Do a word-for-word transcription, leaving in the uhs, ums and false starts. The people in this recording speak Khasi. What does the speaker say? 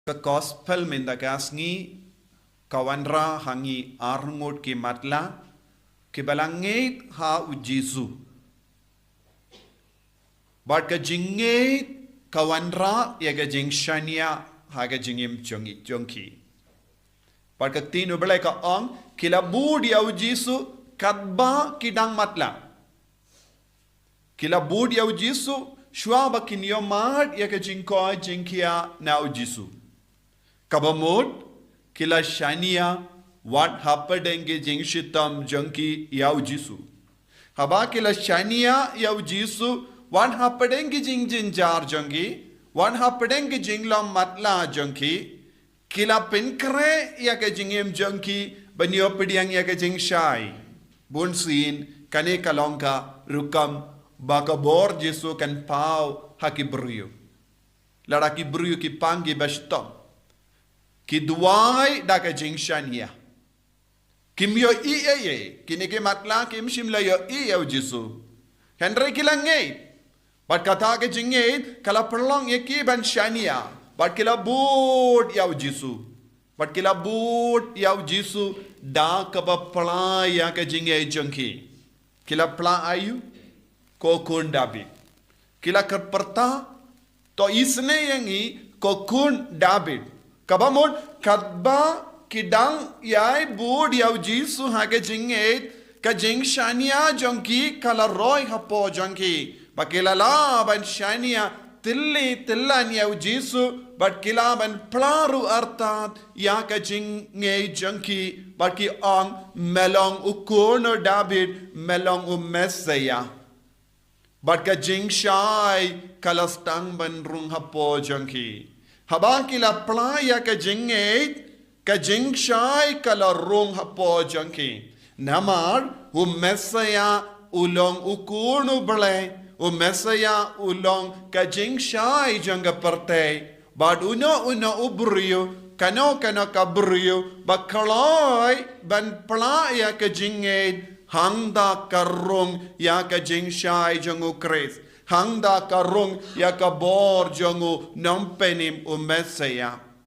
Ka gospel mynta ka sngi ka wanrah ha ngi arngut ki matlah kiba la ngeit ha u Jisu. Bad ka jingngeit ka wanrah ïa ka jingshaniah ha ka jingim jong ngi, jong ki. Bad ka ktien U Blei ka ong, ki la bud ïa u Jisu katba ki dang matlah. Ki la bud ïa u Jisu shuwa ba kin ïohmad ïa ka jingkoit jingkhiah na u Jisu. Kaba mut, ki la shaniah wat hapdeng ki jingshitom jong ki ïa u Jisu. Haba ki la shaniah ïa u Jisu wat hapdeng ki jingjynjar jong ki, wat hapdeng ki jinglong matlah jong ki, ki la pynkhreh ïa ka jingim jong ki ban ïoh pdiang ïa ka jingshai. Bunsien kane ka long ka rukom ba ka bor Jisu kan paw ha ki briew. Lada ki briew ki pang kiba shitom, ki duwai da ka jingshaniah. Kim ïohi ei ei, kine ki matlah kim shym la ïohi ïa u Jisu. Hynrei ki la ngeit. Bad kata ka jingngeit ka la pynlong ïa ki ban shaniah. Bad ki la bud ïa u Jisu. Bad ki la bud ïa u Jisu da kaba pla ïa ka jingngeit jong ki. Ki la pla aïu? Ko khun Dabid. Ki la kyrpad, to isynei ïa ngi ko khun Dabid. Kaba mut katba ki dang ïai bud ïa u Jisu ha ka jingngeit, ka jingshaniah jong ki ka la roi hapoh jong ki. Ba ki la lah ban shaniah tylli tyllan ïa u Jisu, bad ki lah ban pla ruh artat ïa ka jingngeit jong ki, bad ki ong, me long u khun u Dabid, me long u Messiah. Bad ka jingshai ka la sdang ban rung hapoh jong ki. Haba ki la pla ïa ka jingngeit, ka jingshai ka la rung hapoh jong ki. Namar u Messiah u long u khun u Blei, u Messiah u long ka jingshai jong ka pyrthei. Bad uno uno u briew, kano kano ka briew ba kloi ban pla ïa ka jingngeit, hangta ka rung ïa ka jingshai jong u Khrist, hangta ka rung ïa ka bor jong u Nongpynim u Messiah.